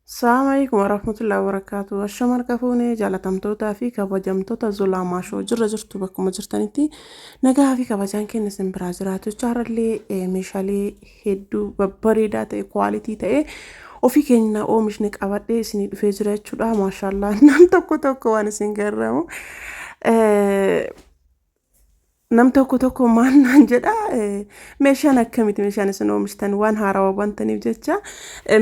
Assalamu alaikum warahmatullahi wabarakatuh. Ashama harka fuunee jaalatamtootaa fi kabajamtoota Zulaa Maashoo jirra jirtu bakkuma jirtanitti nagaa fi kabajaan keenya isin biraa jiraatu. Har'allee meeshaalee hedduu babbareedaa ta'e kwaalitii ta'e ofii keenya oomishni qabadhee isinii dhufee jira jechuudha. Maashaallah nam tokko tokko waan isin garramu. Nam tokko tokko maal naan jedha, meeshaan akkamiti meeshaan isin oomishtan waan haarawaa bantaniif jecha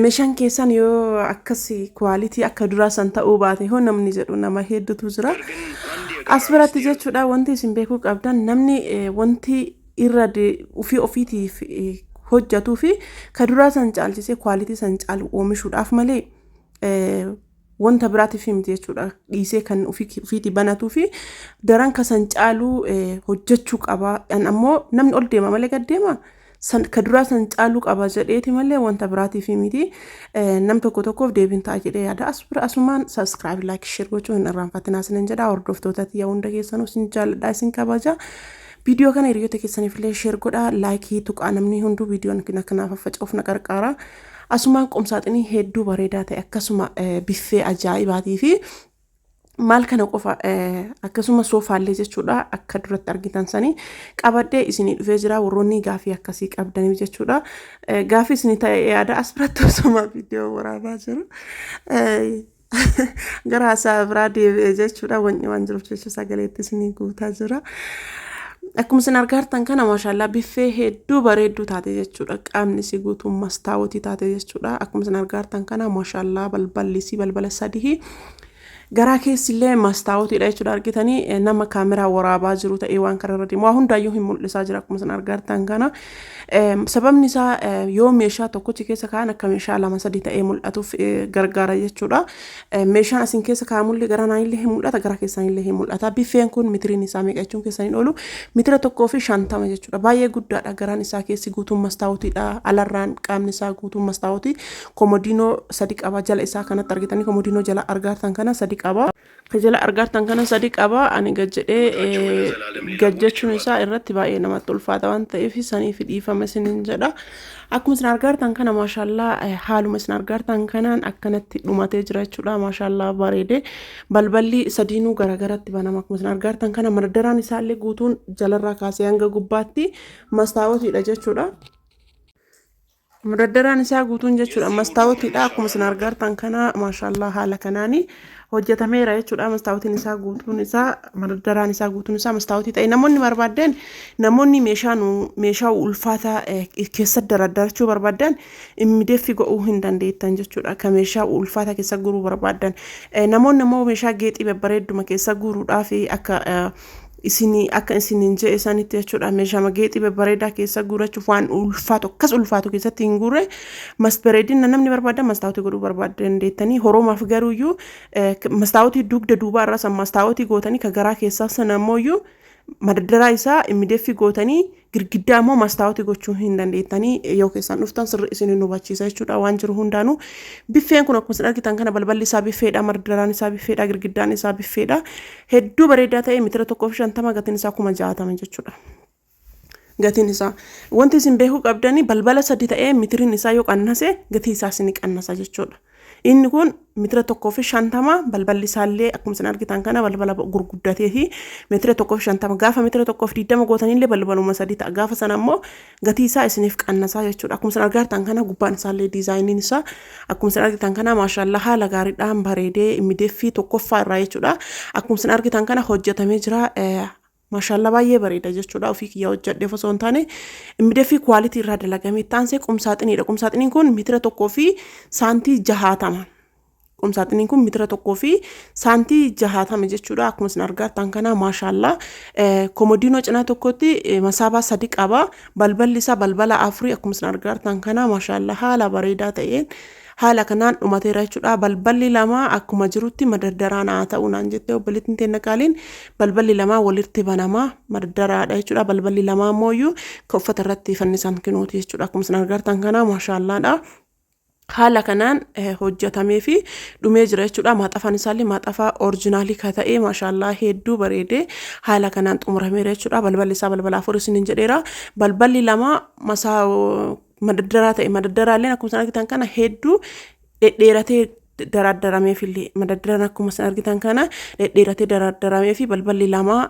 meeshaan keessan yoo akkas kwaalitii akka duraa san ta'uu baate hoo namni jedhu nama hedduutu jira. As biratti jechuudha wanti isin beekuu qabdan namni wanti irra ofii ofiitiif hojjatuu fi ka duraa san caalchisee kwaalitii san caalu oomishuudhaaf malee wanta biraatiif miti jechuudha. Dhiisee kan ofiitii banatuu fi daran ka san caaluu hojjechuu qaba. An ammoo namni ol deema malee gad deema. San ka duraa san caaluu qaba jedheeti malee wanta biraatiif miti. Nam tokko tokkoof deebiin ta'a jedhee yaada. As bira asumaan subscribe, like, share gochuu hin irraanfatinaa isinin jedha. Hordoftoota tiyya hunda keessanuu isin jaalladha, isin kabaja. Viidiyoo kana hiriyoota keessaniif illee share godhaa, laayikii tuqaa, namni hunduu viidiyoon kanaaf faffaca'uuf na qarqaara. Asumaan qomsaaxinii hedduu bareedaa ta'e akkasuma biffee ajaa'ibaatii fi maal kana qofa akkasuma soofaallee jechuudha akka duratti argitan sanii qabadhee isinii dhufee jira warroonni gaafii akkasii qabdaniif jechuudha. Gaafii isinii ta'e yaada as biratti osuma viidiyoo waraabaa jiru. Gara haasaa biraa deebi'e jechuudha. Wanni waan jiruuf jecha sagaleetti isinii guutaa jira. Akkuma isin argaa jirtan kana maashaallaa biffee hedduu bareedduu taate jechuudha. Qaamni isii guutuun mastaawotii taate jechuudha. Akkuma isin argaa jirtan kana maashaallaa balballi isii balbala sadii. Garaa keessillee mastaawotiidha jechuudha argitanii nama kaameraa waraabaa jiru ta'ee waan kanarra deemu waa hundaayyuu hin mul'isaa jira akkuma isin argaa jirtan kana. Sababni isaa yoo meeshaa tokkochi keessa kaa'an akka meeshaa lama sadii ta'ee mul'atuuf gargaara jechuudha. Meeshaan asin keessa kaa'amullee gara naanillee hin mul'ata, gara keessanillee hin mul'ata. Biffeen kun mitiriin isaa meeqa jechuun keessan hin oolu. Mitira 1.50 jechuudha. Baay'ee guddaadha. Garaan isaa keessi guutuun mastaawotiidha. Alarraan qaamni isaa guutuun mastaawotii. Komodiinoo sadi qaba. Jala isaa kanatti argitanii komodiinoo jala argaartan kana sadi qaba. Ka jala argaartan kana sadi qaba. Ani gad jedhee gad jechuun isaa irratti baay'ee namatti ulfaata waan ta'eef saniif dhiifama isiniin jedha. Akkuma isin argaartan kana maashaallaa haaluma isin argaartan kanaan akkanatti dhumatee jira jechuudha. Maashaallaa bareede. Balballi sadiinuu garagaratti banama. Akkuma isin argaartan kana mardaraan isaallee guutuun jalarraa kaasee hanga gubbaatti mastaawotiidha jechuudha. Mudaddaraan isaa guutuun jechuudha mastaawotiidha. Akkuma isin argaartan kana maashaallaa haala kanaani hojjetameera jechuudha. Mastaawotiin isaa guutuun isaa mudaddaraan isaa guutuun isaa mastaawotii ta'e namoonni barbaaddan namoonni meeshaa nu meeshaa ulfaataa keessa daraddarachuu barbaaddan immideeffi godhuu hin dandeettan jechuudha. Ka meeshaa ulfaataa keessa guuruu barbaaddan namoonni immoo meeshaa geexii babbareedduma keessa guuruudhaaf akka isinii akka isiniin je'e sanitti jechuudha meeshaa geexii babbareedaa keessa guurachuuf waan ulfaatu akkas ulfaatu keessatti hin guurre mas bareedina namni barbaadan mastaawutii godhuu barbaaddan dandeettanii horoomaaf garuuyyuu mastaawutii dugda duubaa irraa san mastaawutii gootanii ka garaa keessaa sana ammoo madaddaraa isaa immideeffii gootanii girgiddaa immoo mastaawutii gochuu hin dandeettanii yoo keessaan dhuftan sirri isin hin hubachiisa jechuudha waan jiru hundaanuu. Biffeen kun akkuma isin argitan kana balballi isaa biffeedha, madaddaraan isaa biffeedha, girgiddaan isaa biffeedha. Hedduu bareedaa ta'e mitira 1.50 gatiin isaa 60,000 jechuudha. Gatiin isaa wanti isin beekuu qabdanii balbala sadi ta'ee mitiriin isaa yoo qannase gatii isaa isin qannasa jechuudha. Inni kun mitira 1.50 balballi isaallee akkuma isin argitan kana balbala gurguddatee fi mitira 1.50 gaafa mitira 1.20 gootanillee balbaluma sadi ta'a. Gaafa sana immoo gatii isaa isiniif qannasaa jechuudha. Akkuma isin argitan kana gubbaan isaallee diizaayiniin isaa akkuma isin argitan kana maashaallaa haala gaariidhaan bareedee mideeffii tokkoffaa irraa jechuudha. Akkuma isin argitan kana hojjetamee jira. Maashaallaa baay'ee bareeda jechuudha. Ofii kiyya hojjedheef osoo hin taane mideeffii kwaalitii irraa dalagamee taansee qumsaaxiniidha. Qumsaaxiniin kun mitira 1 fi saantii 60. Qumsaaxiniin kun mitira 1 fi saantii 60 jechuudha. Akkuma isin argattan kana maashaallaa. Komodiinoo cinaa tokkotti masaabaa sadi qaba. Balballi isaa balbala afurii akkuma isin argattan kana maashaallaa haala bareedaa ta'een haala kanaan dhumateera jechuudha. Balballi lama akkuma jirutti madardaraan haa ta'u naan jettee obboleettiin teenya qaaliin balballi lama walitti banama madardaraadha jechuudha. Balballi lama ammoo kan uffata irratti fannisan kinuuti jechuudha. Akkuma isin argattan kana maashaallaadha. Haala kanaan hojjetamee fi dhumee jira jechuudha. Maaxafaan isaallee maaxafaa orijinaalii ka ta'e maashaallaa hedduu bareedee haala kanaan xumurameera jechuudha. Balballi isaa balbala afur isiniin jedheera. Balballi lama masaa madaddaraa ta'e madaddaraalleen akkuma isin argitan kana hedduu Dhedheeratee daraddarameefillee madaddaraan akkuma isin argitan kana dhedheeratee daraddarameefi balballi lamaa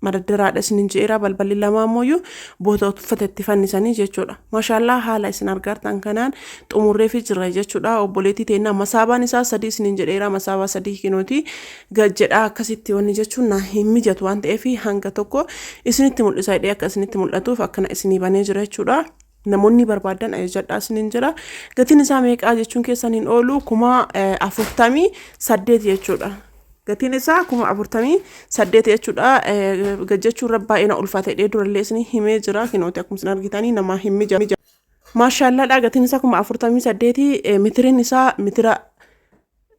madaddaraadha isinin je'eera. Balballi lamaa ammoo boota uffata itti fannisanii jechuudha. Maashaallaa, haala isin argartan kanaan xumurreefi jira jechuudha. Obboleettii teennaa masaabaan isaa 3 isinin jedheera. Masaabaa 3 kinooti gad jedhaa akkasitti wanni jechuun na hin mijatu waan ta'eef hanga tokko isinitti mul'isa jedhee akka isinitti mul'atuuf akkana isinii banee jira jechuudha. Namoonni barbaadan ajajadhaa isinin jira. Gatiin isaa meeqaa jechuun keessan hin oolu, 48,000 jechuudha. Gatiin isaa 48,000 jechuudha. Gajjachuu irra baay'ee na ulfaata jedhee durallee isin himee jira. Kinooti akkuma isin argitanii nama hin mija. Maashaallaadha, gatiin isaa 48,000, mitiriin isaa mitira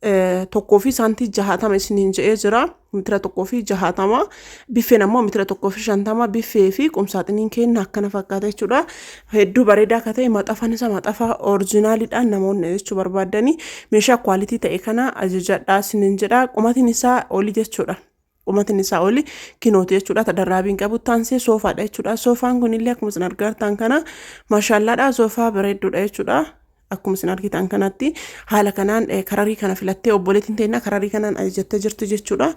1 fi saantii 60 isiniin je'ee jira. Mitira 1 fi 60. Biffeen ammoo mitira 1 fi 50. Biffee fi qumsaaxiniin kenna akkana fakkaata jechuudha. Hedduu bareedaa akka ta'e, maxafaan isaa maxafa originaliidhaan namoonni jechuu barbaadanii meeshaa quality ta'e kana ajajadhaa isiniin jedha. Qumatiin isaa oli jechuudha. Qumatiin isaa oli kinooti jechuudha. Tadarraabiin qabu taansee soofaadha jechuudha. Soofaan kunillee akkuma isin argartan kana maashaallaadha. Soofaa bareedduudha jechuudha. Akkuma isin argitan kanatti haala kanaan kararii kana filattee obboleettiin teenya kararii kanaan ajajattee jirti jechuudha.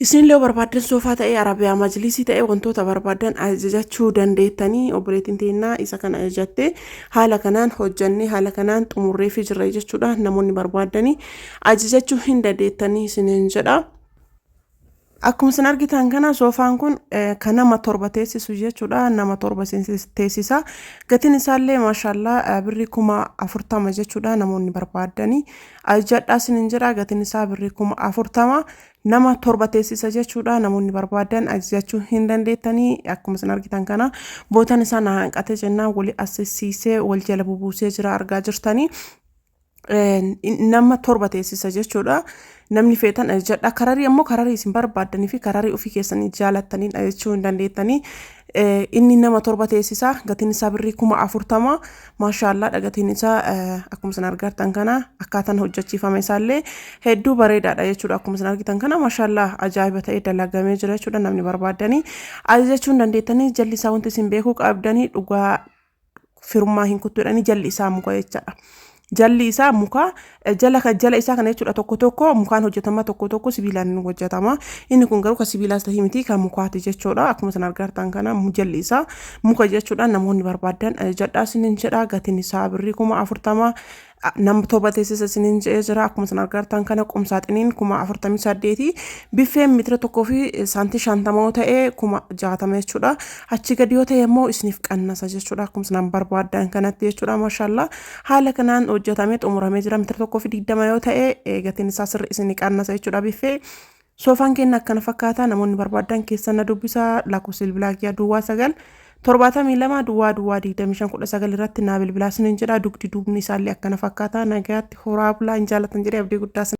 Isinillee yoo barbaaddan soofaa ta'ee, arabiyaa majlisii ta'ee, wantoota barbaaddan ajajachuu dandeettanii. Obboleettiin teenya isa kana ajajattee haala kanaan hojjannee haala kanaan xumurreefii jirra jechuudha. Namoonni barbaaddanii ajajachuu hin dandeettanii isiniin jedha. Akkuma isin argitan kana soofaan kun kan nama 7 teessisu jechuudha. Nama 7 teessisa. Gatiin isaallee maashaallaa birrii 40,000 jechuudha. Namoonni barbaaddanii ajajadhaa isiniin jedha. Gatiin isaa birrii 40,000, nama 7 teessisa jechuudha. Namoonni barbaadan ajajachuu hin dandeettanii. Akkuma isin argitan kana bootaan isaa na hanqate jennaan wali asisiisee wal jala bubuusee jira, argaa jirtanii. Nama 7 teessisa jechuudha. Namni feetan ajajadha. Kararii ammoo kararii isin barbaaddanii fi kararii ofii keessanii jaalattaniin ajajachuu hin dandeettanii. Inni nama 7 teessisa. Gatiin isaa birrii 40,000. Maashaallaadha, gatiin isaa akkuma isin argartan kana akkaataan hojjechiifame isaallee hedduu bareedaadha jechuudha. Akkuma isin argitan kana maashaallaa ajaa'iba ta'ee dalagamee jira jechuudha. Namni barbaaddanii ajajachuu hin dandeettanii. Jalli isaa wanti isin beekuu qabdanii dhugaa firummaa hin kuttuudhani, jalli isaa muka jechaadha. Jalli isaa muka, jala jala isaa kana jechuudha. Tokko tokko mukaan hojjetama, tokko tokko sibiilaan hojjetama. Inni kun garuu kan sibiilaas ta'e miti, kan mukaati jechuudha. Akkuma isin argartan kana jalli isaa muka jechuudha. Namoonni barbaadan ajajadhaa isiniin jedha. Gatiin isaa birrii 40,000, nama 7 teessisa isiniin jedhee jira. Akkuma isin argartan kana qumsaaxiniin 48,000, biffeen mitira 1 fi saantii 50 yoo ta'e 60,000 jechuudha. Achi gadi yoo ta'e immoo isiniif qannasa jechuudha. Akkuma isin barbaadan kanatti jechuudha. Maashaallaa, haala kanaan hojjetamee xumuramee jira. Mitira 1 fi 20 yoo ta'e gatiin isaa sirri isinii qannasa jechuudha biffee. Soofaan keenya akkana fakkaata. Namoonni barbaadan keessan na dubbisaa. Lakkoofsa bilbilaa kiyyaa 09 72 00 25 19 irratti naa bilbilaa isiniin jedha. Dugdi duubni isaallee akkana fakkaata. Nagaatti horaa bulaa, hin jaalatan jedhee abdii guddaa.